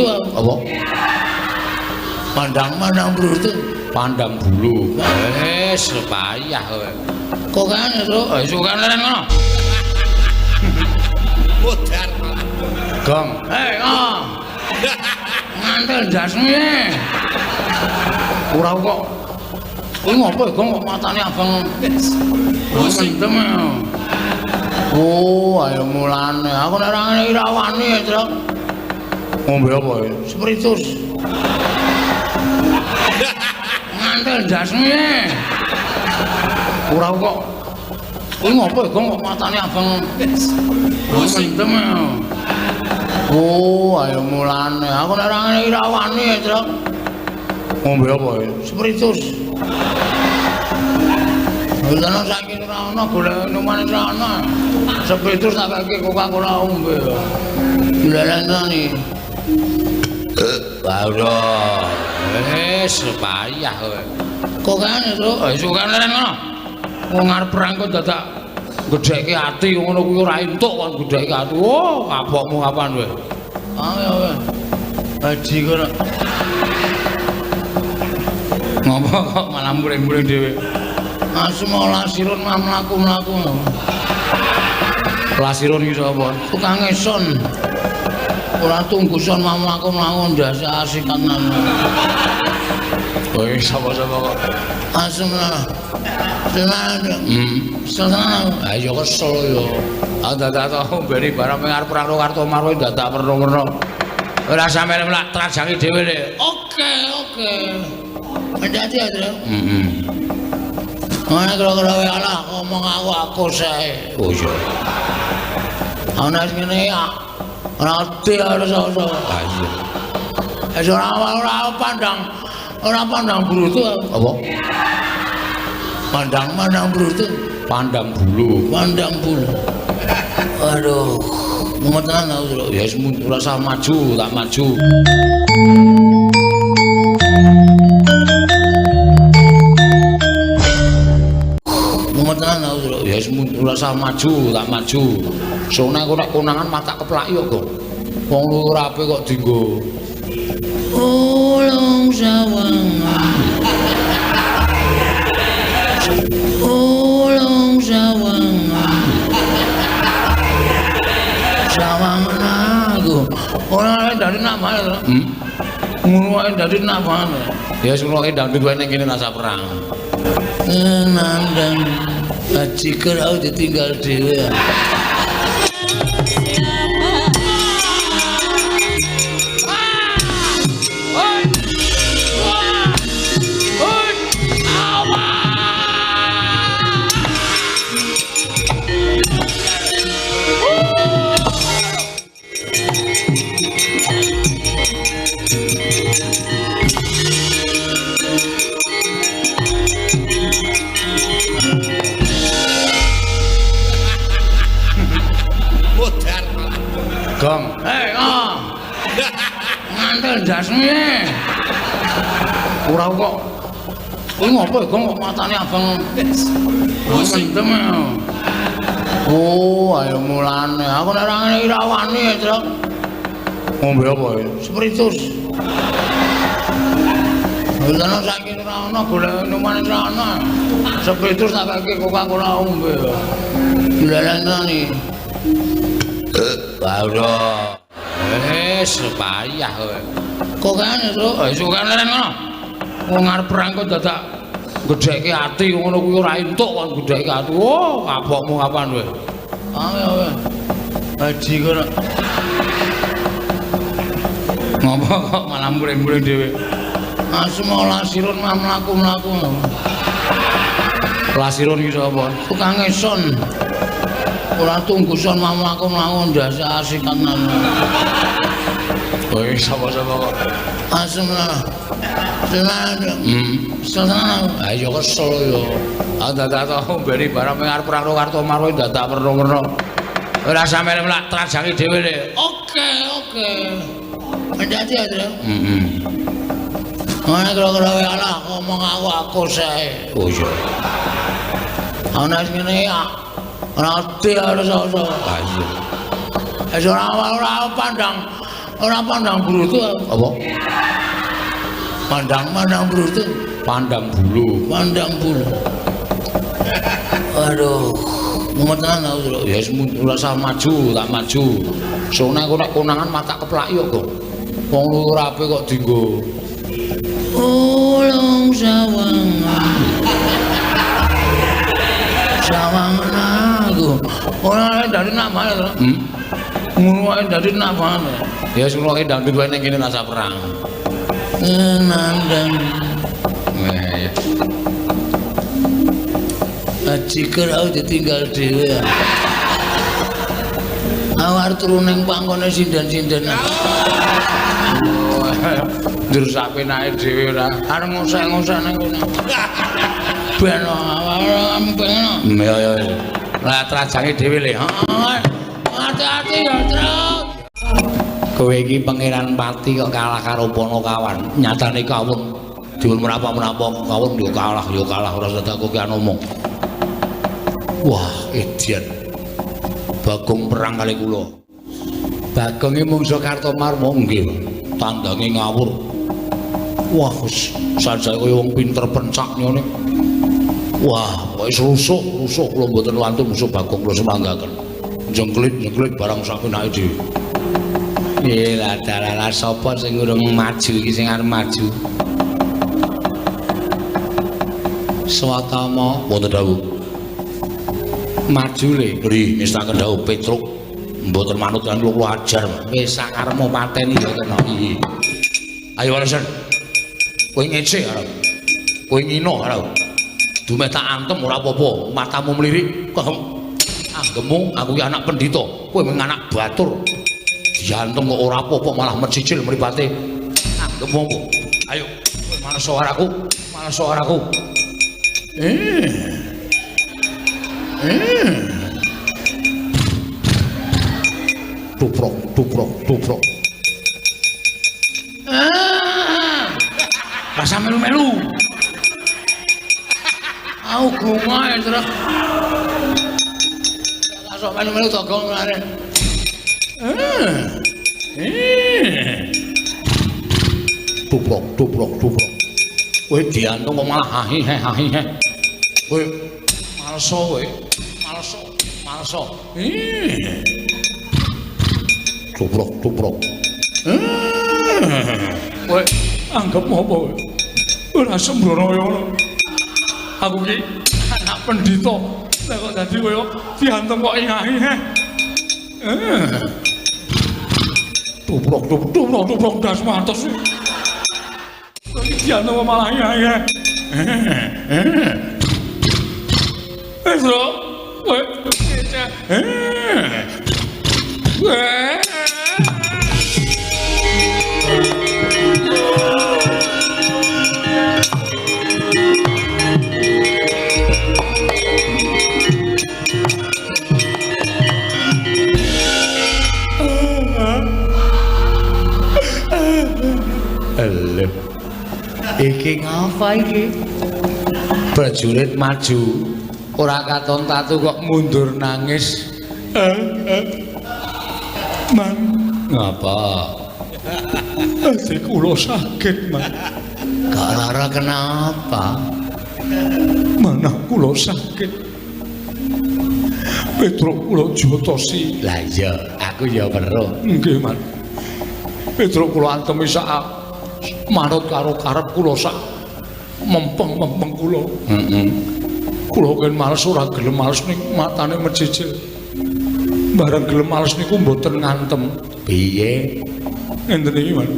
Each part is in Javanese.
Apa? Pandang-pandang bulu. Pandang bulu. Wes payah kowe. Kok kan itu? Wis kan leren ngono. Modar malah. Gong. Hei, oh. Ngantel ndasmu e. Ora kok. Kuwi ngopo ya, Gong kok matane abang. Mendem. Oh, ayo mulane. Aku nek ora ngene iki ra wani ya, Truk. Ngombe apa ya? Spiritus. Ngantel ndasmu e. Ora kok. Kuwi ngopo ya, Gong kok matane abang. Mendem. Oh, ayo mulane. Aku nek ora ngene iki ra wani ya, Truk. Ngombe apa ya? Spiritus. Lha saiki ora ana golek minuman ora ana. Spiritus tak keke Coca-Cola ombe. Lha-lha-lha. Ora. Wis payah kowe. Kok kan itu? Wis kan leren ngono. Wong arep perang kok dadak gedheke ati ngono kuwi ora entuk kon gedheke ati. Oh, kapokmu kapan kowe? Ayo kowe. Haji kono. Ngopo kok malah muring-muring dhewe? Asem lasirun mah mlaku-mlaku. Lasirun iki sapa? Tukang son. Ora tunggu son mah mlaku-mlaku ndase asikan. Kowe sapa-sapa kok? Asem lah. Senang. Senang. Ayo kesel yo. Aku dadak tau mbeni barang arep perang karo Kartomarwa dadak werna-werna. Ora sampe mlak trajangi dhewe le. Oke, oke. Hati-hati ya, Tru. Heeh. Ana kira-kira wae alah ngomong aku sae. Oh iya. Ana sing ngene ya. Ora ati ora sapa. Ha iya. Wis ora pandang brutu apa? Pandang-pandang brutu, pandang bulu, pandang bulu. Aduh, mumet tenan aku, Tru. Ya wis ora usah maju, tak maju. Mumet tenan aku, Tru. Ya wis ora usah maju, tak maju. Sone aku nek konangan mah tak keplaki kok, Gong. Wong ora apik kok dienggo. Ulung sawangan. Ulung sawangan. Sawangan aku. Ora dari nama ya. Ngono wae dari nama. Ya wis ngono dangdut wae ning kene rasa perang. Nandang bajigur aku ditinggal dhewe. Modar malah. Gong. Hei, oh. Ngantel ndasmu e. Ora kok. Kuwi ngopo ya, Gong kok matane abang. Mendem. Oh, ayo mulane. Aku nek ora ngene iki ra wani ya, Truk. Ngombe apa ya? Spiritus. Lha saiki ora ana golek minuman ora ana. Spiritus tak keke Coca-Cola ombe. Lha-lha iki. Ora. Wis payah kowe. Kok kan itu? Wis kan leren ngono. Wong arep perang kok dadak gedheke ati ngono kuwi ora entuk kon gedheke ati. Oh, kapokmu kapan kowe? Ayo kowe. Haji kono. Ngopo kok malah muring-muring dhewe? Asem lasirun mah mlaku-mlaku. Lasirun iki sapa? Tukang son. Ora tunggu son mah mlaku-mlaku ndase asikan. Kowe sapa-sapa kok? Asem lah. Senang. Senang. Ayo kesel yo. Aku dadak tau mbeni barang arep perang karo Kartomarwa dadak werna-werna. Ora sampe mlak trajangi dhewe le. Oke, oke. Hati-hati ya, Tru. Heeh. Ana kira-kira wae alah ngomong aku sae. Oh iya. Ana sing ngene ya. Ora ati ora sapa. Ha iya. Wis ora pandang Ora pandang bulu itu apa? Pandang bulu itu pandang bulu, pandang bulu. Aduh, mumet tenan aku. Ya wis ora usah maju, tak maju. Sone aku nek konangan mata keplaki kok. Wong ora apik kok dienggo. Ulung sawangan. Sawangan aku. Ora dadi nak banget. Ngono wae dadi nak banget. Ya wis ngono wae dangdut wae ning kene rasa perang. Nandang. Ya. Bajigur aku ditinggal dhewe. Awar turu ning pangkone sinden-sinden. Ndur sapenake dhewe ora. Arep ngosek-ngosek ning kono. Ben awar ben. Ya ya. Lah trajange dhewe le. Heeh. Ati-ati ya, Truk. Kowe iki Pangeran Pati kok kalah karo Panakawan. Nyatane kawon diun menapa-menapa kawon yo kalah ora dadak kowe omong. Wah, edian. Bagong perang kali kula. Bagonge mungsuh Kartomarma nggih. Tandange ngawur. Wah, wis sanjane kaya wong pinter pencak ngene. Wah, wis rusuh kula mboten wantun musuh Bagong kula semanggaken. Jengklit-jengklit barang sapenake dhewe. Lah dalah sapa sing urung maju iki sing arep maju? Swatama wonten dawuh. Maju le. Nggih, ngestaken dawuh Petruk. Mboten manut lan kula ajar. Wis sakarepmu pateni ya kena. Iya. Ayo warasan. Kowe ngece arep. Kowe ngino arep. Dumeh tak antem ora apa-apa, matamu mlirik. Anggemu aku ki anak pendhita, kowe mung anak batur. Diantem kok ora apa-apa malah mencicil mripate. Anggemu apa? Ayo, kowe males aku, males aku. Tuprok, tuprok, tuprok. Rasa melu-melu. Aku gungae terus. Rasah melu-melu togong mlare. Tuprok, tuprok, tuprok. Kowe diantung kok malah hahi he hahi he. Kowe maleso kowe. Maleso, maleso. Tuprok, tuprok. Kowe anggap apa kowe? Ora sembrono kaya ngono. Aku ki anak pendhita. Lah kok dadi kaya diantem kok ingahi he. Tuprok, tuprok, tuprok, tuprok das matos. Kok iki diantem kok malah ingahi he. Wis lho, kowe Iki ngapa iki? Prajurit maju, ora katon tatu kok mundur nangis. Man, ngapa? Ati kula sakit, Man. Kok lara kenapa? Manah kula sakit. Petruk kula jotosi. Lah iya, aku ya weruh. Nggih, Man. Petruk kula antemi sak manut karo karep kula sak mempeng-mempeng kula. Kula ken males ora gelem males ning matane mecicil. Bareng gelem males niku mboten ngantem. Piye? Ngenten iki, Man.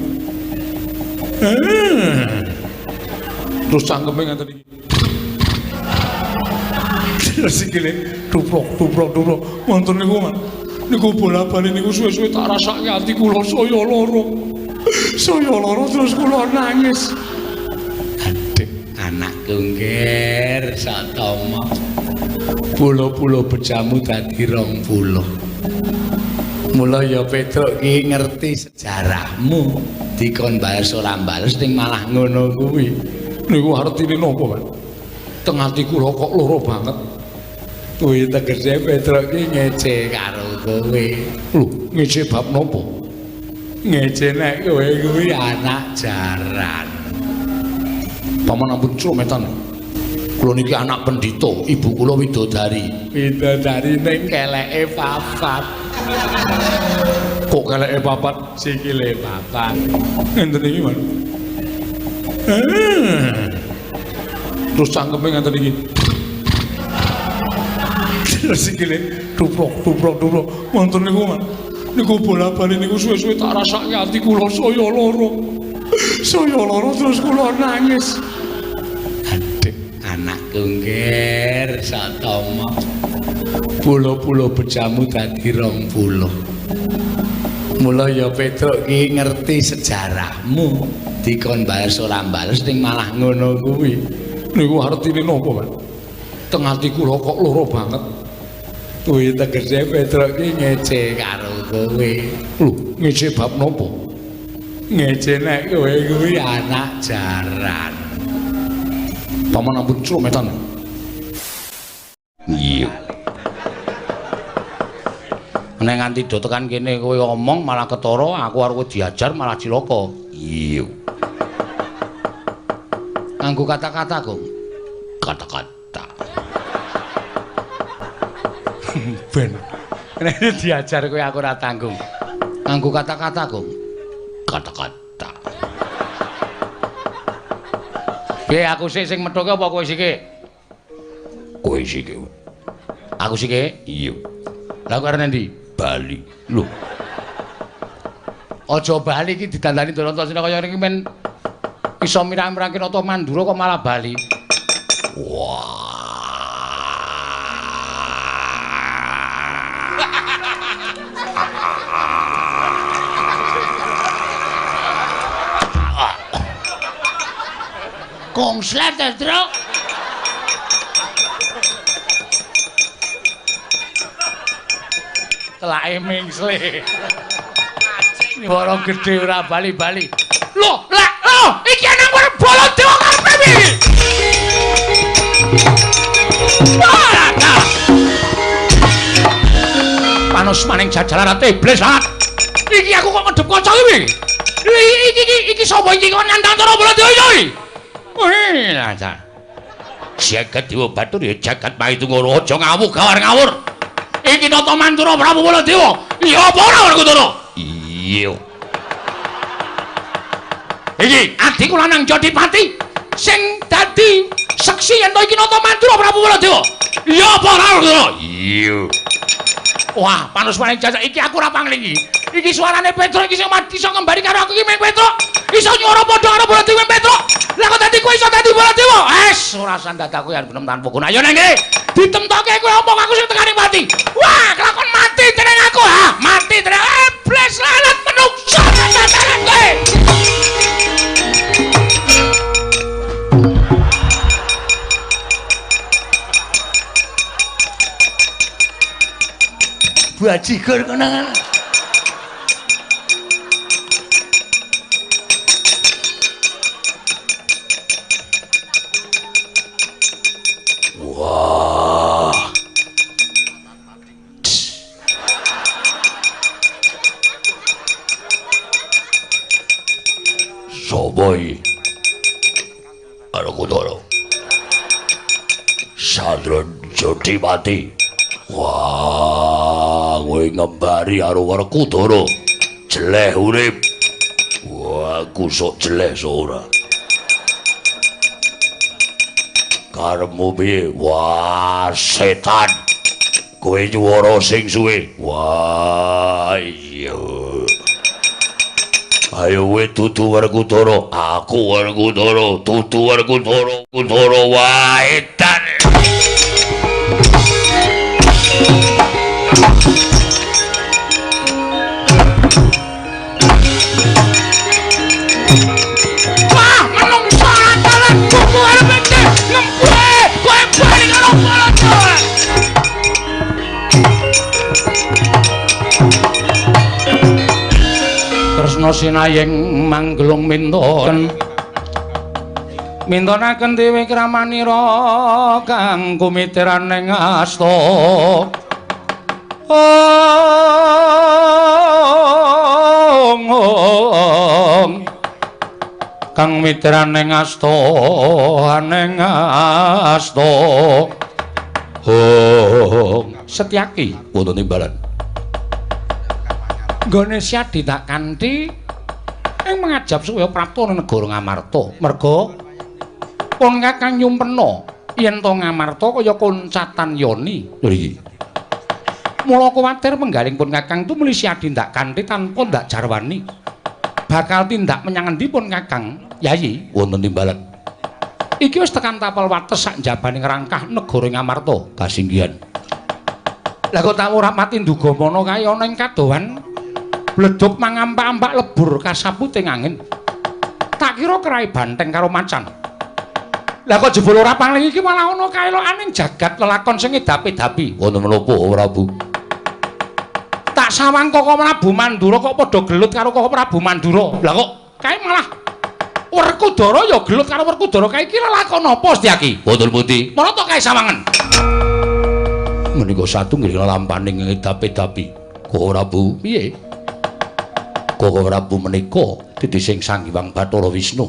Terus cangkeme ngenten iki. Terus sikile tuprok tuprok tuprok. Wonten niku, Man. Niku bola-bali niku suwe-suwe tak rasake ati kula saya lara. Saya lara terus kula nangis. Aduh, anakku ngger Satama. Pulo-pulo bejamu dadi 20. Mula ya Petruk ki ngerti sejarahmu. Dikon bales ora bales ning malah ngono kuwi. Niku artine napa, Pak? Teng ati kula kok lara banget. Kuwi tegese Petruk ki ngece karo kowe. Lho, ngece bab napa? Ngece nek kowe kuwi anak jaran. Paman ampun crometan. Kula niki anak pendhita, ibu kula widodari. Widodari ning keleke papat. Kok keleke papat? Sikile papat. Ngenten iki, Mas. Terus cangkeme ngenten iki. Terus sikile duprok duprok duprok. Wonten niku, Mas. Niku bola-bali niku suwe-suwe tak rasake ati kula saya lara. Saya lara terus kula nangis. Aduh, anakku ngger Satama. Pulo-pulo bejamu dadi 20. Mula ya Petruk ki ngerti sejarahmu. Dikon bales ora bales ning malah ngono kuwi. Niku artine napa, Pak? Teng ati kula kok lara banget. Kuwi tegese Petruk ki ngece karo kowe. Lho, ngece bab napa? Ngece nek kowe kuwi anak jaran. Paman ampun crometan. Iya. Nek nganti do tekan kene kowe omong malah ketara aku arep diajar malah cilaka. Iya. Nganggo kata-kata, Gong. Kata-kata. Ben. Nek diajar kowe aku ora tanggung. Nganggo kata-kata, Gong. Kata-kata. Piye aku sik sing methuke apa kowe sike? Kowe sike. Aku sike? Iya. Lah kowe arep endi? Bali. Lho. Aja bali iki didandani Antasena kaya ngene iki men iso mirang-mirangke Nata Mandura kok malah bali. Wah. Kongslet, Truk. Telake mingsle. Wara gedhe ora bali-bali. Lho, lah, lho, iki ana Baladewa karepe piye? Panus maning jajalan iblis sangat. Iki aku kok ngedep kaca iki. Iki iki iki sapa iki kok nantang cara Baladewa iki? Wih, lah. Jagat Dewa Batur ya jagat Maitungara aja ngawuh gawar ngawur. Iki Nata Mandura Prabu Baladewa. Iya apa ora Werkudara? Iya. Iki adikku lanang Jodipati sing dadi seksi yen to iki Nata Mandura Prabu Baladewa. Iya apa ora Werkudara? Iya. Wah, panus paling jajak iki aku ora panglingi. Iki suarane Petruk iki sing iso ngembari karo aku iki meng Petruk. Iso nyuara padha karo Baladewa Petruk. Lah kok dadi kowe iso dadi Baladewa? Es, ora sandadaku yen benem tanpa guna. Ayo nang kene. Ditemtoke kowe omong aku sing tekani mati. Wah, kelakon mati teneng aku ha. Mati teneng. Iblis lalat menungso tataran kowe. Bajigur konangan. Wah. Sopo iki? Werkudara. Sadron Jodipati. Wah, kowe ngembari karo Werkudara. Jeleh urip. Wah, aku sok jeleh sok ora. Karepmu piye? Wah, setan. Kowe nyuwara sing suwe. Wah, iya. Ayo kowe dudu Werkudara, aku Werkudara, dudu Werkudara, Kudara wah edan. Wah, menungso antaran buku arep ngempuhe, kowe bali karo Baladewa. Kresna sinayeng manggelung minton mintonaken dewi kramanira kang kumitiran ing asta. Om Ong kang mitrane ngasta aneng asta. Ong Setyaki wonten timbalan. Nggone Siadi tak kanthi ing mangajab supaya prapta negara Ngamarta. Merga pun Kakang nyumpena yen to Ngamarta kaya koncatan yoni. Lho iki. Mula kuwatir penggaling pun Kakang tumuli Siadi ndak kanthi tanpa ndak jarwani. Bakal tindak menyang endi pun Kakang? Yayi wonten timbalan. Iki wis tekan tapel wates sak njabaning rangkah negara Ngamarta kasinggihan. Lah kok tak ora mati nduga mana kae ana ing kadohan bledug mangampak-ampak lebur kasaputing angin. Tak kira kerai banteng karo macan. Lah kok jebul ora paling iki malah ana kaelokaning jagat lelakon sing edapi-dapi. Wonten menapa Prabu? Tak sawang Koko Prabu Mandura kok padha gelut karo Koko Prabu Mandura. Lah kok kae malah Werkudara ya gelut karo Werkudara kae iki lelakon apa Setyaki? Wonten pundi? Marata kae sawangen. Menika satunggiling lelampaning edapi-dapi. Koko Prabu, piye? Koko Prabu menika titising Sang Hyang Bathara Wisnu.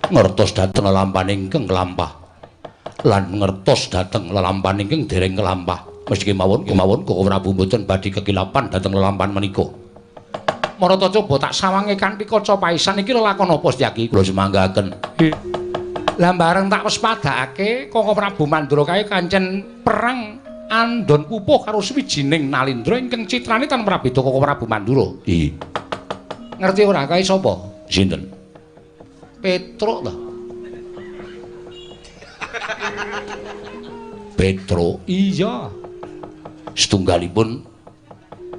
Ngertos dhateng lelampahan ingkang kelampah lan ngertos dhateng lelampahan ingkang dereng kelampah. Meski mawon kemawon Koko Prabu mboten badhe kekilapan dhateng lelampahan menika. Marata coba tak sawange kanthi kaca paisan iki lelakon apa Setyaki? Kula semanggaken. Lah bareng tak wespadakake Koko Prabu Mandura kae kancen perang andon pupuh karo swijining Nalindra ingkang citrane tan prabeda Koko Prabu Mandura. Iya. Ngerti ora kae sapa? Sinten? Petruk ta? Petruk? Iya. Setunggalipun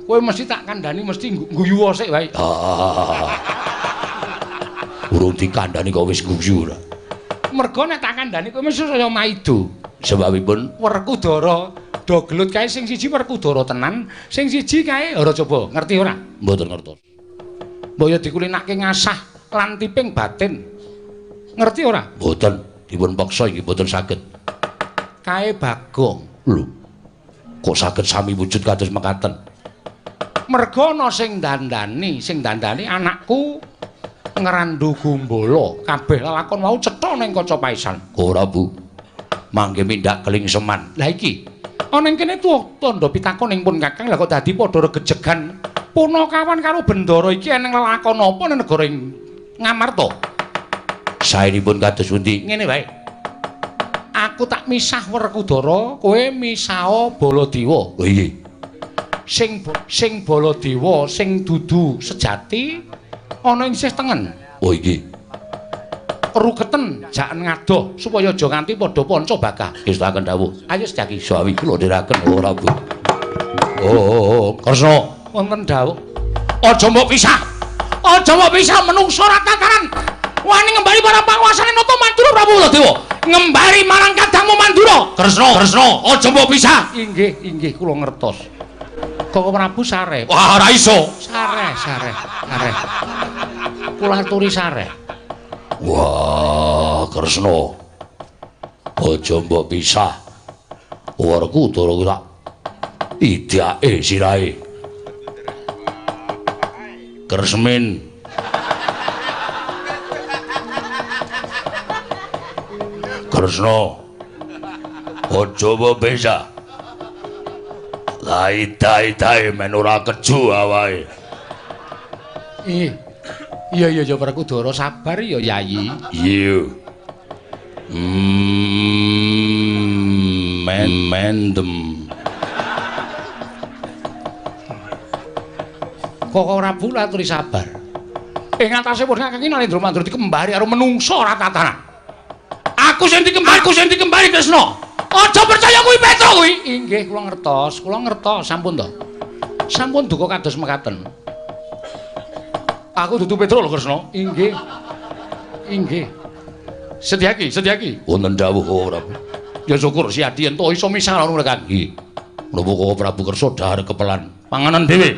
kowe mesti tak kandhani mesti guyu sik wae. Urung dikandhani kok wis guyu ora. Mergo nek tak kandhani kowe mesti saya maido. Sebabipun Werkudara do gelut kae sing siji Werkudara tenan, sing siji kae ora coba ngerti ora? Mboten ngertos. Mbok ya dikulinake ngasah lan tiping batin. Ngerti ora? Mboten, dipun peksa iki mboten saged. Kae Bagong. Lho. Kok saged sami wujud kados mekaten? Merga ana sing dandani anakku Ngrandu Gumbala. Kabeh lelakon wau cetha ning kaca paisan. Ora, Bu. Mangke mindak kelingseman. Lah iki ana ing kene tuwa tandha pitakon ing pun Kakang. Lah kok dadi padha regejegan punakawan karo Bendara iki eneng lelakon apa ning negara Ngamarta? Saenipun kados pundi? Ngene wae. Aku tak misah Werkudara, kowe misah Baladewa. Oh iya. Sing Baladewa sing dudu sejati ana ing sisih tengen. Oh iki. Ruketen jaken ngadoh supaya aja nganti padha panca bakah. Ngestakaken dawuh. Ayo Setyaki sawi kula ndherekaken ora Bu. Oh, Kresna wonten dawuh. Aja mbok pisah. Aja mbok pisah menungsa ora tataran. Wani ngembali para panguasane Nata Mandura Prabu Baladewa. Ngembali marang kadangmu Mandura. Kresna, Kresna, aja mbok pisah. Inggih, inggih kula ngertos. Koko Prabu sare. Wah, ora iso. Sare, sare, sare. Kula aturi sare. Wah, Kresna. Aja mbok pisah. Werkudara tak idake sirahe. Kresmin. Kresna. Aja mbok pisah. Lah idai-idai men ora keju awake. Ih. Iya iya ya Werkudara sabar ya Yayi. Iya. Men mendem. Koko Prabu laturi sabar. Ing atase pun Kakang Nalendra Mandura dikembari karo menungsa ora tatanan. Aku sing dikembari Kresna. Aja percaya kuwi Petruk kuwi. Inggih kula ngertos sampun to. Sampun duka kados mekaten. Aku dudu Petruk lho Kresna. Inggih. Inggih. Setyaki, Setyaki. Wonten dawuh Prabu. Ya syukur Siadi ento iso misah karo mereka. Nggih. Menapa Koko Prabu kersa dhahar kepelan panganan dhewe.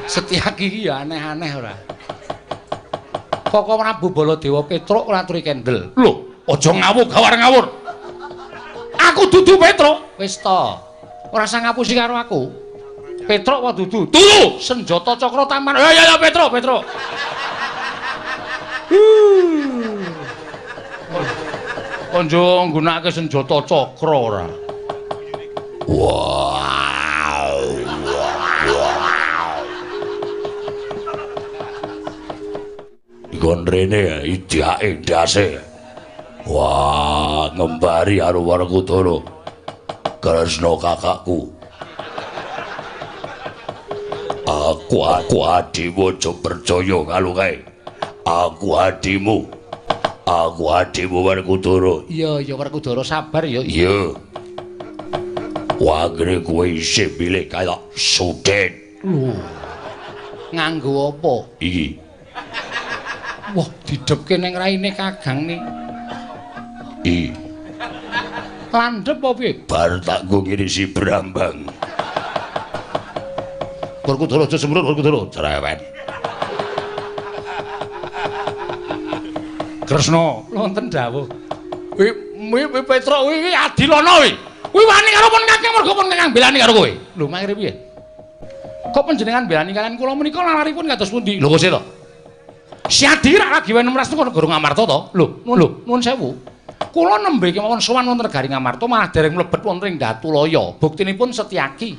Setyaki iki ya aneh-aneh ora. Koko Prabu Baladewa Petruk ora aturi kendel. Lho, aja ngawur gawar ngawur. Aku dudu Petruk. Wis to. Ora usah ngapusi karo aku. Petruk apa dudu? Dudu. Senjata cakra taman. Ya ya ya Petruk, Petruk. Konjo nggunakake senjata cakra ora? Wow. Wow. Iku rene idake ndase. Wah, ngembari karo Werkudara. Kresna kakakku. Aku adimu aja percaya karo kae. Aku adimu. Aku adimu Werkudara. Iya, iya Werkudara sabar ya. Iya. Wagre kowe isih milih kaya Suden. Lho. Nganggo apa? Iki. Wah, didhepke ning raine Kakang ni. Iki. Landhep apa piye? Bar tak nggo ngirisi brambang. Werkudara aja semrut Werkudara cerewet. Kresna wonten dawuh. Kuwi kuwi Petruk kuwi adilana kuwi. Kuwi wani karo pun Kakang mergo pun Kakang belani karo kowe. Lho mangkire piye? Kok panjenengan belani kalian kula menika lalaripun kados pundi? Lho kok sih to? Si Adi rak lagi wenem ras kok negara Ngamarta to? Lho, lho, nuwun sewu. Kula nembe kemawon sowan wonten negari Ngamarta malah dereng mlebet wonten ing Datulaya. Buktinipun Setyaki.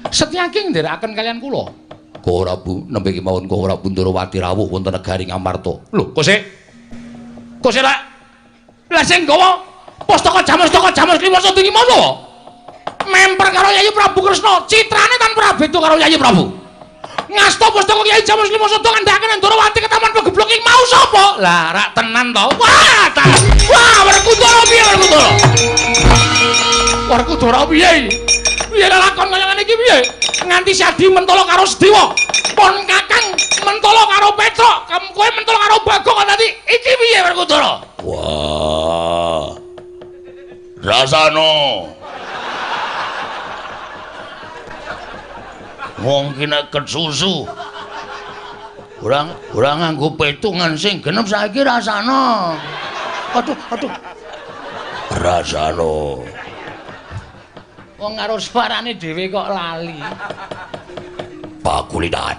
Setyaki nderekaken kalian kula. Kok Prabu nembe kemawon kok Prabu Ndorowati rawuh wonten negari Ngamarta. Lho, kok sik? Kok sik lak? Lah sing nggawa pustaka Jamustaka Jamus Kliwon Sandi mono. Memper karo Yayi Prabu Kresna, citrane tan prabeda karo Yayi Prabu. Ngasta pustaka Kyai Jamus Lima Sada ngandhakaken Ndorowati ketaman pegeblok ing mau sapa? Lah rak tenan to. Wah, ta. Wah, Werkudara piye Werkudara? Werkudara piye? Piye lakon kaya ngene iki piye? Nganti Sadi mentolo karo Sedewa. Pon Kakang mentolo karo Petruk, kowe mentolo karo Bagong kok dadi iki piye Werkudara? Wah. Rasano. Wong ki nek kesusu ora nganggo petungan sing genep saiki rasana. Aduh, aduh. Rasana. Wong karo suarane dhewe kok lali. Pakulitan.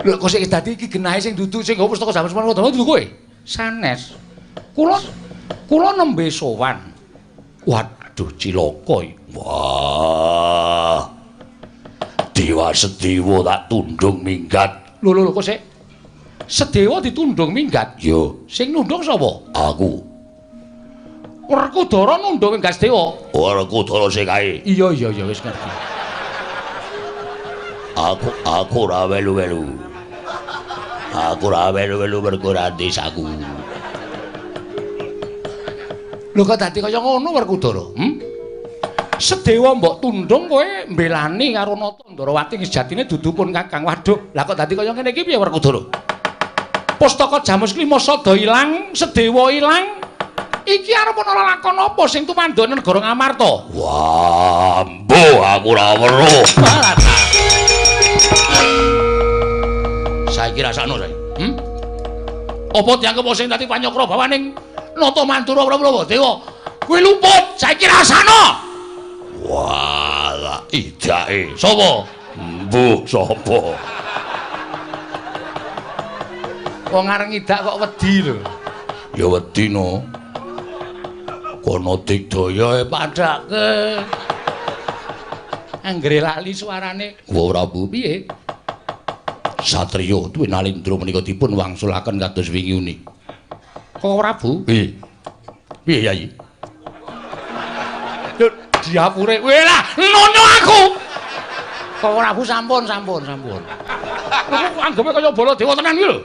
Lho kok sik dadi iki genahe sing dudu sing nggawa pustaka Jamus Manwa dudu kowe? Sanes. Kula nembe sowan. Waduh cilaka iki. Wah. Dewa Sedewa tak tundung minggat. Lho lho kok sik. Sedewa ditundung minggat? Iya. Sing nundung sapa? Aku. Werkudara nundung minggat Sedewa. Werkudara sing kae. Iya iya iya wis ngerti. Aku ora welu-welu. Aku ora welu-welu mergo ora desaku. Lho kok dadi kaya ngono Werkudara? Sedewa mbok tundung kowe mbelani karo Nata Ndorowati sejatine dudu pun Kakang. Waduh, lah kok dadi kaya ngene iki piye Werkudara? Pustaka Jamus Klima Sada ilang, Sedewa ilang. Iki arep ana lakon apa sing tumandha negara Ngamarta? Wah, mbuh aku ora weruh. Saiki rasakno saiki. Apa dianggep sing dadi panyakra bawaning Nata Mandura Prabu Dewa? Kuwi luput, saiki rasakno. Wah, idake sapa? Mbuh sapa? Wong areng ngidak kok wedi lho. Ya wedi no. Kono digdaya padhake. Anggere lali suarane. Wa Prabu piye? Satriya Dwinalindra menika dipun wangsulaken kados wingi uni. Kok Prabu? Piye? Piye Yayi? Diapure. Weh lah, nono aku. Kok Prabu sampun. Lho anggepe kaya Baladewa tenan iki lho.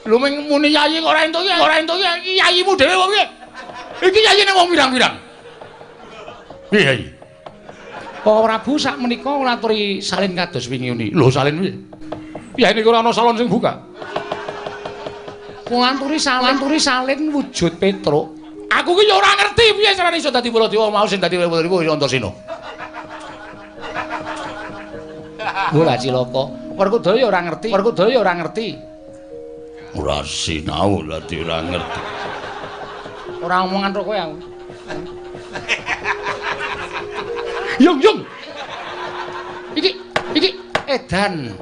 Lho ming muni yayi kok ora entuk iki, ora entuk iki yayimu dhewe apa piye? Iki yayine wong pirang-pirang. Piye yayi? Kok Prabu sak menika nglaturi salin kados wingi uni. Lho salin piye? Yayi niku ora ana salon sing buka. Nglaturi salin wujud Petruk. Aku ki ya ora ngerti piye carane iso dadi Baladewa mau sing dadi Baladewa iso Antasena. Bola cilaka. Werkudara ya ora ngerti. Werkudara ya ora ngerti. Ora sinau dadi ora ngerti. Ora omongan karo kowe aku. Yung yung. Iki edan.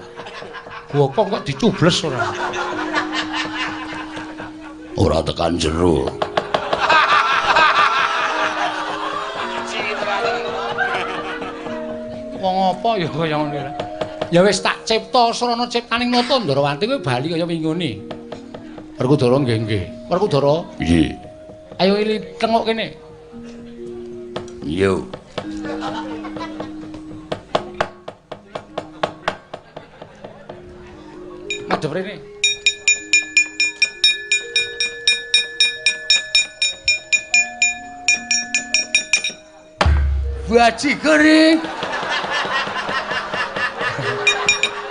Gopong kok dicubles ora. Ora tekan jero. Wong apa ya kaya ngene. Ya wis tak cipta srana ciptaning nata Ndrawati kowe bali kaya wingune. Werkudara nggih nggih. Werkudara? Nggih. Ayo ili tengok kene. Yo. Madhep rene. Bajigur iki.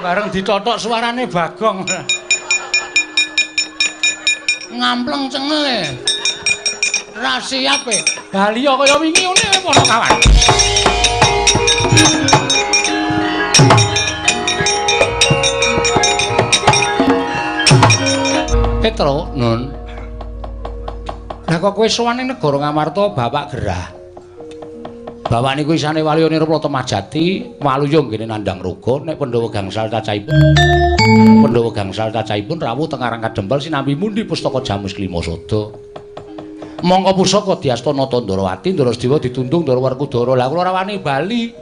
Bareng ditotok suarane Bagong. Ngampleng cengele. Ra siap e. Bali kaya wingi ngene para kawan. Petro, Nun. Lah kok kowe sowan ning negara Ngamarta bapak gerah. Bapak niku isane Waluya Nirpala Temajati, Waluya nggene nandhang roga nek Pandhawa gangsal cacahipun. Pandhawa gangsal cacahipun rawuh teng Karang Kadempel sinambi mundi pustaka Jamus Klima Sada. Mongko pusaka diasta Nata Ndrawati, Ndrasdewa ditundung Ndara Werkudara. Lah kula ora wani bali.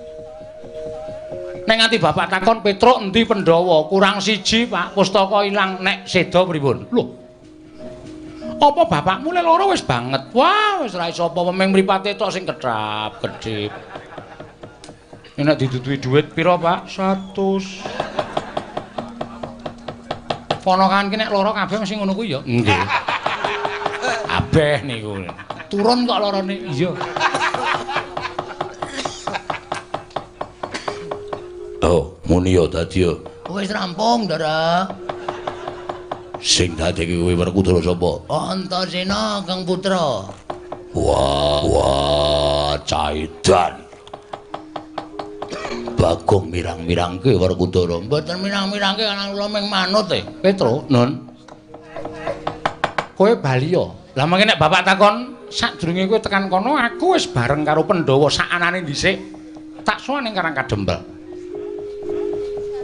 Nek nganti bapak takon Petruk endi Pandhawa, kurang siji Pak, pustaka ilang nek seda pripun? Lho. Apa bapakmu le loro wis banget? Wah, wis ora iso apa meng mripate tok sing ketrap, kedhip. Nek diduduhi dhuwit pira, Pak? 100. Ponakan ki nek loro kabeh mesti ngono kuwi ya? Nggih. Kabeh niku. Turun kok lorone. Iya. Oh, muni ya dadi ya. Wis rampung, Ndara. Sing dadeke kowe Werkudara sapa? Antasena Kang Putra. Wah, wah, caidan. Bagong mirang-mirangke Werkudara. Mboten mirang-mirangke ana kula mung manut e. Petro, Nun. Kowe bali ya. Lah mangke nek bapak takon sadurunge kowe tekan kono aku wis bareng karo Pandhawa sakanane dhisik. Tak sowan ning Karang Kadempel.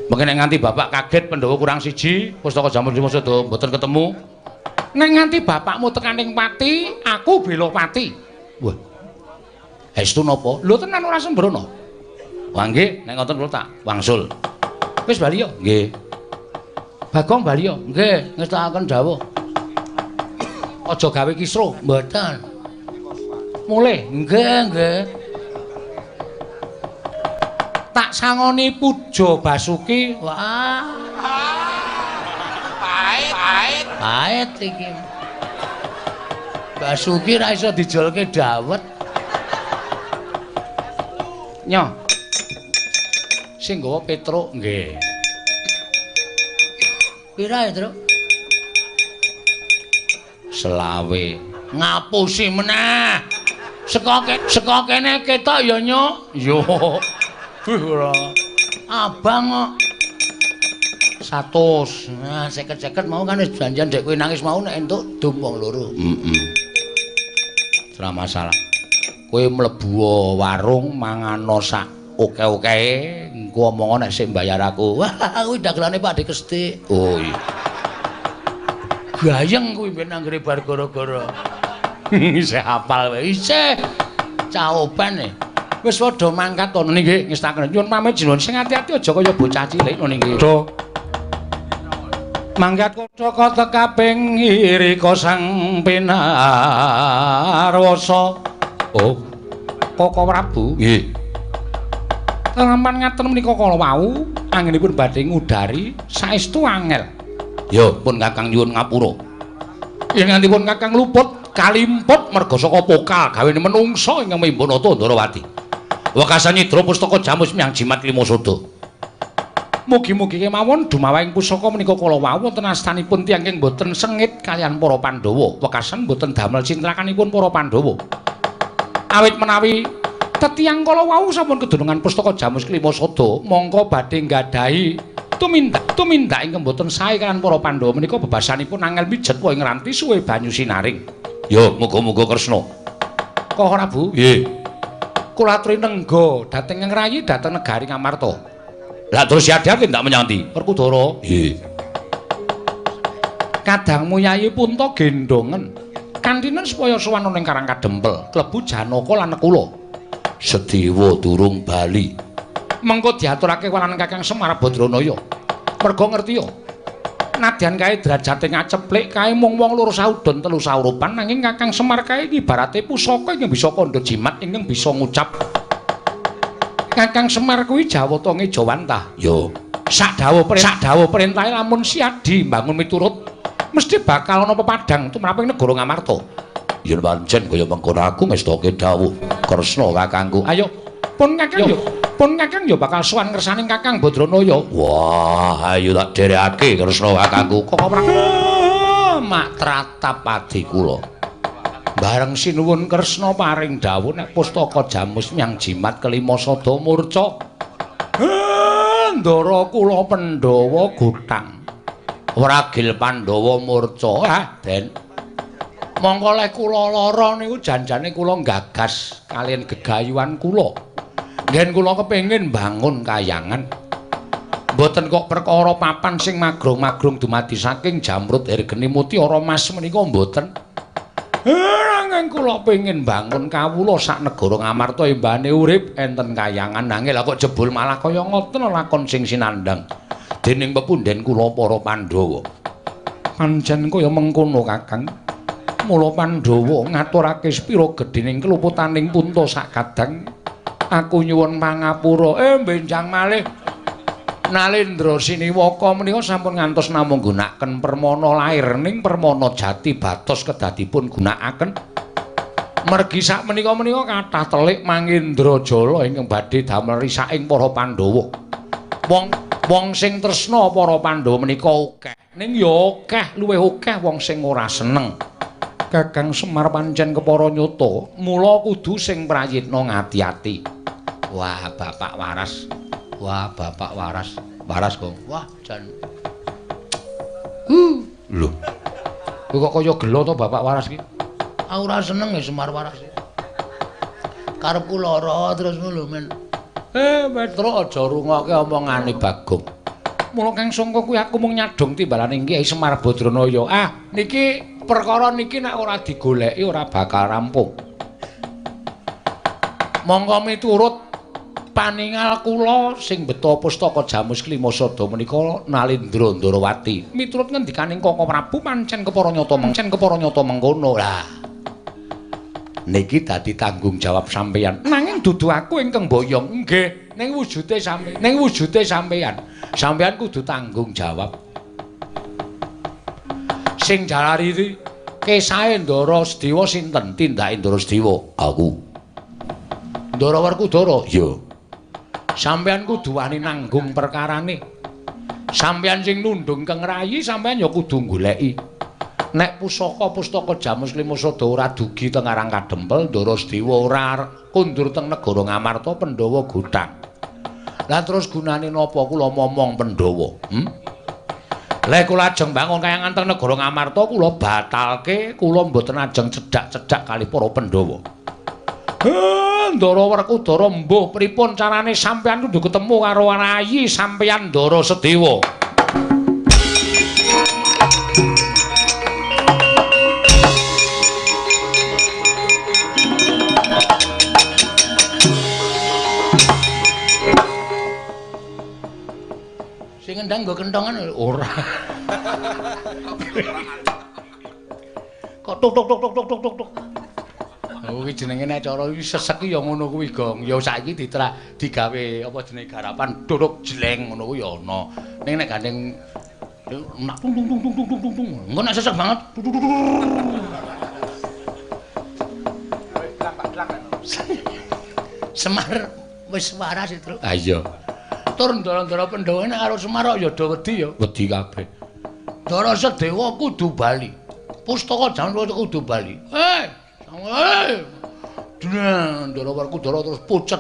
Mungkin nek nganti bapak kaget Pandhawa kurang siji, pustaka Jamus Lima Sada mboten ketemu. Nek nganti bapakmu tekan ning pati, aku bela pati. Wah. Estu napa? Lho tenan ora sembrono. Wah nggih, nek ngoten kula tak wangsul. Wis bali yo? Nggih. Bagong bali yo? Nggih, ngestakaken dawuh. Aja gawe kisruh, mboten. Mulih, nggih, nggih. Tak sangoni puja Basuki. Wah. Pahit, pahit. Pahit iki. Basuki ra iso dijolke dawet. Nyo. Sing nggawa Petruk nggih. Pira ya, Truk? Selawe. Ngapusi meneh. Saka kene ketok ya, Nyo. Yo. Wih ora. Abang kok 100. Nah, 50-50 mau kan wis janjian dek kowe nangis mau nek entuk dum wong loro. Heeh. Ora masalah. Kowe mlebu warung mangano sak oke-okehe, engko omong nek sik mbayar aku. Wah, kuwi dagelane Pak Dik Kestik. Oh iya. Gayeng kuwi mben anggere bar gara-gara. Isih hafal wae. Isih caoban e. Wis padha mangkat to nggih ngestaken. Nyuwun pamit jenengan sing ati-ati aja kaya bocah cilik ngene iki. Do. Mangkat kota tekaping irika sang pinarwasa. Oh. Koko Prabu. Nggih. Lampan ngaten menika kala wau anggenipun badhe ngudari saestu angel. Ya pun Kakang nyuwun ngapura. Yen nganti pun Kakang luput kalimput merga saka pokal gawene menungsa ingkang mimba Nata Ndrawati. Wekasan nyidra pustaka Jamus miyang Jimat Lima Sada. Mugi-mugi kemawon dumawahing pusaka menika kala wau wonten astanipun tiyang ingkang boten sengit kaliyan para Pandhawa. Wekasan boten damel cintrakanipun para Pandhawa. Awit menawi tetiyang kala wau sampun kedunungan pustaka Jamus Klima Sada, mongko badhe nggadahi tumindak ingkang boten sae kaliyan para Pandhawa menika bebasanipun angel mijet wa ing ranti suwe banyu sinaring. Ya, muga-muga Kresna. Koko Prabu? Nggih. Kula aturi nengga dhateng Rayi dhateng negari Ngamarta. Lah terus siap-siap tindak menyang ndi? Werkudara. Nggih. Kadangmu Yayi Punta gendongen. Kantinen supaya sowan ning Karang Kadempel, klebu Janaka lan Nekula. Sedewa durung bali. Mengko diaturake walan Kakang Semar Badranaya. Merga ngerti ya. Nadyan kae derajate ngaceplik kae mung wong loro saudon telu saurupan nanging Kakang Semar kae ibarate pusaka ingkang bisa kandha jimat ingkang bisa ngucap. Kakang Semar kuwi jawata ngejawantah. Ya. Sak dawuh perintahe lamun Siadi mbangun miturut mesti bakal ana pepadang tumraping negara Ngamarta. Yen pancen kaya mengkono aku ngestoke dawuh Kresna kakangku. Ayo pun Kakang yo. Pun Kakang yo bakal sowan ngersaning Kakang Badranaya. Wah, ayo tak dherekake Kresna kakangku. Kok ora mak tratap adi kula. Bareng sinuwun Kresna paring dawuh nek pustaka jamus nyang jimat kelima sada murca. Ndara kula Pandhawa gotang. Wragil Pandhawa murca. Ah, Den. Mongko lek kula lara niku janjane kula gagas kaliyan gegayuhan kula. Ngen kula kepengin bangun kayangan. Mboten kok perkara papan sing magrong-magrong dumadi saking jamrut hergeni mutiara mas menika mboten. Nanging kula pengin bangun kawula sak negara Ngamarta embane urip enten kayangan. Nanging lha kok jebul malah kaya ngoten lakon sing sinandhang dening pepunden kula para Pandhawa. Pancen kaya mengkono Kakang. Mula Pandhawa ngaturake sepira gedhening keluputaning punta sak kadang. Aku nyuwun pangapura. Benjang malih. Nalendra Siniwaka menika sampun ngantos namung gunakaken permana lair ning permana jati batos kedadipun gunakaken. Mergi sak menika-menika kathah telik Mangendrajala ingkang badhe damel risaking para Pandhawa. Wong sing tresna para Pandhawa menika akeh, ning ya akeh luwih akeh wong sing ora seneng. Kakang Semar pancen kepara nyata, mula kudu sing prayitna ngati-ati. Wah, bapak waras. Wah, bapak waras. Waras, Gong. Wah, jan. Lho. Kowe kok kaya gelo to bapak waras iki? Aku ora seneng ya Semar waras. Karepku lara terus lho men. Petro aja rungokke omongane Bagong. Mula Kang Sangka kuwi aku mung nyadong timbalane Kyai Semar Badranaya. Ah, niki perkara niki nek ora digoleki ora bakal rampung. Monggo miturut paningal kula sing beto pustaka Jamus Klima Sada menika Nalendra Ndarawati. Miturut ngendikaning Kaka Prabu pancen kepara nyata mengkono. Lah niki dadi tanggung jawab sampeyan. Nanging dudu aku ingkang boyong. Nggih, ning wujude sampeyan, ning wujude sampeyan. Sampeyan kudu tanggung jawab. Sing jalari kesahe Ndara Sedewa sinten? Tindake Ndara Sedewa. Aku. Ndara Werkudara? Iya. Sampeyan kudu wani nanggung perkarane. Sampeyan sing nundung keng rayi, sampeyan ya kudu goleki. Nek pusaka-pustaka Jamus Klima Sada ora dugi teng Karang Kadempel, Ndara Sedewa ora kundur teng negara Ngamarta, Pandhawa gothang. Lah terus gunane napa kula momong Pandhawa? Lek kula ajeng bangun kayangan teng negara Ngamarta, kula batalke, kula mboten ajeng cedhak-cedhak kalih para Pandhawa. Ndara Werkudara mbuh pripun carane sampeyan kudu ketemu karo rayi sampeyan Ndara Sedewa. Sing ngendang nggo kentongan ora. Kok tuk tuk tuk tuk tuk tuk tuk. Oh, kuwi jenenge nek cara iki sesek ya ngono kuwi, Gong. Ya saiki digawe apa jenenge garapan duruk jleng ngono kuwi ya ana. Ning nek gandeng nak tung tung tung tung tung tung tung. Engko nek sesek banget. Semar wis waras itu. Ha iya. Tur ndara-ndara Pandhawa nek karo Semar kok ya do wedi ya. Wedi kabeh. Ndara Sedewa kudu bali. Pustaka jaman kudu bali. Ndara Werkudara terus pucet.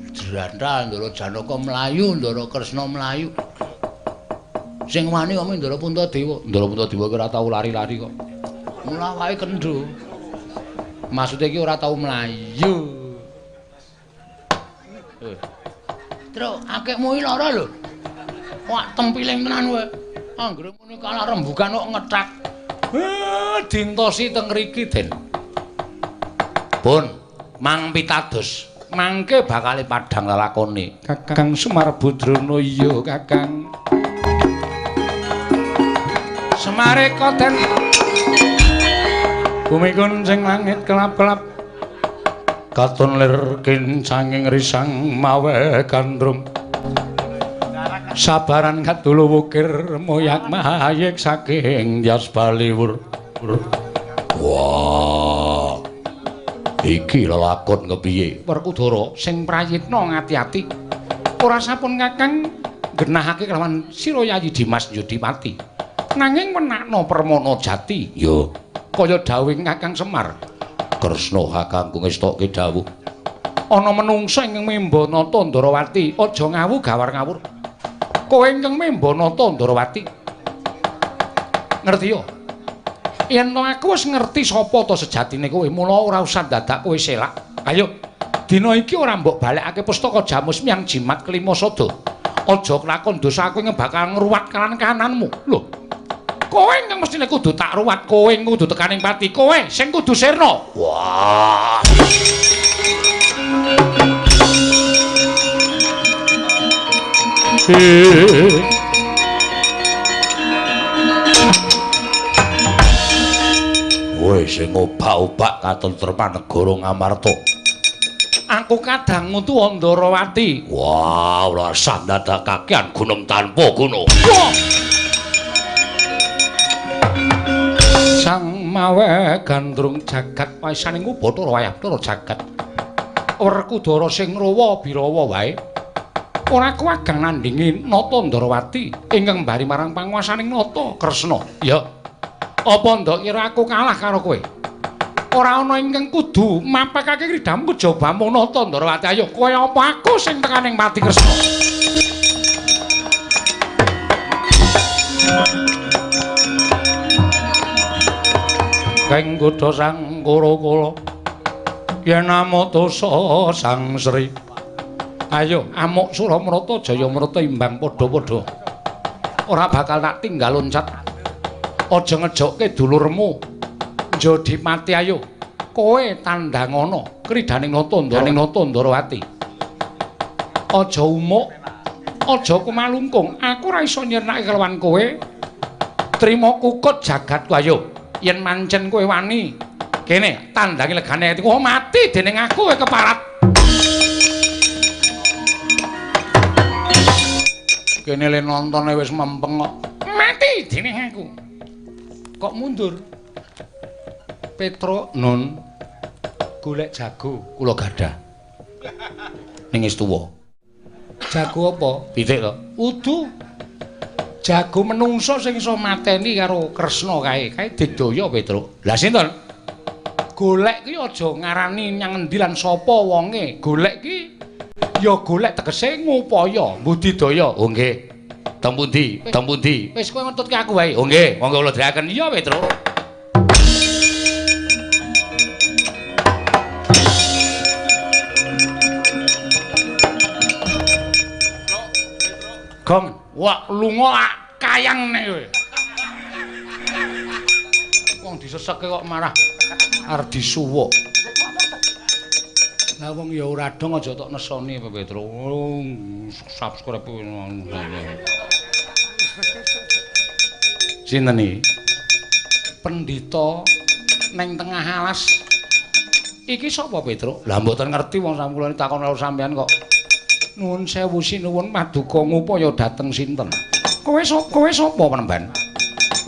Jrantal Ndara Janaka mlayu, Ndara Kresna mlayu. Sing wani kok Ndara Puntadewa. Ndara Puntadewa ki ora tau lari-lari kok. Mula wae kendho. Maksude iki ora tau mlayu. Truk, akikmu iki lara lho. Wah, tempiling tenan kowe. Anggere muni kalah rembugan kok ngethak. Dintosi teng mriki, Den. Pun mang pitados. Mangke bakale padhang lelakone. Kakang Semar Budrana iya, Kakang. Semareka den bumi kuncing langit kelap-kelap katon lir kincanging risang mawe gandrung sabaran kadulu wukir moyak mahayik saking Dyas Baliwur. Wah, iki lelakon kepiye? Werkudara sing prayitna ngati-ati ora sampun Kakang genahake kelawan sira Yayi Dimas Yudipati, nanging wenakna Permana Jati. Ya, kaya dawuh Kakang Semar. Kresna kakangku ngestokke dawuh. Ana menungsa ingkang memba nata Ndarawati, aja ngawu gawar ngawur. Kowe ingkang memba nata Ndarawati. Ngerti ya? Yen to aku wis ngerti sapa to sejatine kowe, mula ora usah dadak kowe selak. Ayo, dina iki ora mbok balekake pustaka Jamus miyang jimat kelima sada. Aja kelakon dosa aku ingkang bakal ngruwat kanan kananmu. Lho. Kowe ingkang mestine kudu tak ruwat, kowe kudu tekaning pati, kowe sing kudu sirna. Wah. Kowe sing obak-obak katentreman negara Ngamarta. Aku kadangmu tuwa Ndarawati. Wah, ora usah dadak kakean gunung tanpa guna. Sang mawe gandrung jagat waisaning Bathara wayah Bathara jagat. Werkudara sing ngrawa birawa wae. Ora kuwagang nandhingi Nata Ndarawati ingkang mbari marang panguwasaning Nata Kresna. Ya. Apa ndok kira aku kalah karo kowe? Ora ana ingkang kudu mapakake kridhamu kejaba mung Nata Ndarawati. Ayo kowe apa aku sing tekaning pati Kresna? Keng kutha sang Kura-kura yen amutusa sang Sri. Ayo amuk Suramrata Jayamrata imbang padha-padha. Ora bakal tak tinggal loncat. Aja ngejokke dulurmu. Njodipati ayo. Kowe tandangana kridhaning Nata Ndarawati. Aja umuk, aja kumalungkung. Aku ora iso nyirnake kelawan kowe. Trima kukut jagatku ayo. Yen mancen kowe wani kene tandangi legane atiku mati dening aku kowe keparat. Kene le nontone wis mempeng kok. Mati dening aku. Kok mundur? Petruk nun golek jago kula gadah. Ning wis tuwa. Jago apa? Pitik to. Udu. Jago menungso sing iso mateni karo Kresna kae. Kae digdaya Petruk. Lah sinten? Golek ki aja ngarani nyang endi lan sapa wonge. Golek ki ya golek tegese ngupaya, budidaya. Oh nggih. Teng pundi? Teng pundi? Wis kowe ngetutke aku wae. Oh nggih, monggo kula dherekaken. Iya Petruk. Gong, wah lunga kayang nek kowe. Wong diseseke kok marah arep disuwuk. Lah wong ya ora dong aja tok nesoni Petruk. Subscribe. Sinten iki? Pendhita ning tengah alas. Iki sapa Petruk? Lah mboten ngerti wong sampeyan takon karo sampeyan kok. Nuwun sewu sinuwun paduka ngupaya dhateng sinten? Kowe sapa penemban?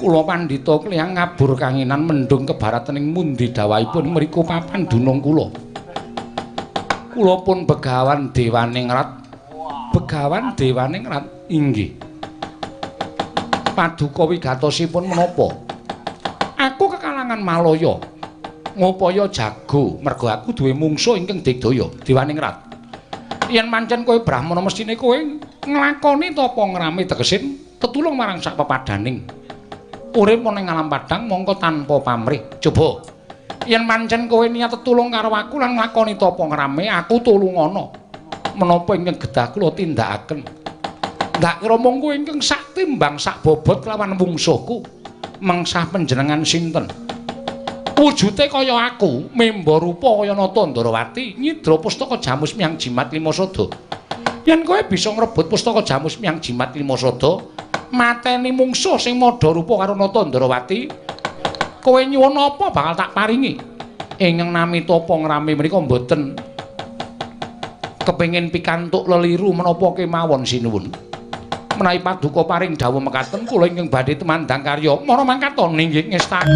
Kula pandhita kliyang ngabur kanginan mendung kebarataning mundi dawahipun mriku papan dunung kula. Kula pun begawan dewaningrat. Begawan dewaningrat inggih. Paduka wigatosipun menapa? Aku kekalangan Malaya ngupaya jago mergo aku duwe mungsuh ingkang digdaya dewaningrat. Yen mancen kowe brahmana mestine kowe nglakoni tapa ngrame tegesin tetulung marang sak pepadaning. Urip ning alam padhang mongko tanpa pamrih. Coba yen mancen kowe niat tetulung karo aku lan nglakoni tapa ngrame, aku tulungana. Menapa ingkang gedah kula tindakaken? Ndak kira monggo ingkang sak timbang sak bobot kelawan mungsuhku mengsah panjenengan sinten? Wujute kaya aku, memba rupa kaya Nata Ndrawati, nyidra pustaka Jamus Miang Jimat Lima Sada. Yen kowe bisa ngrebut pustaka Jamus Miang Jimat Lima Sada, mateni mungsuh sing madha rupa karo Nata Ndrawati, kowe nyuwun apa bakal tak paringi. Ingkang nami tapa ngrame menika mboten kepengin pikantuk leliru menapa kemawon sinuwun. Menawi paduka paring dawuh mekaten kula ingkang badhe tumandang karya mara mangkat ninggih ngestaka.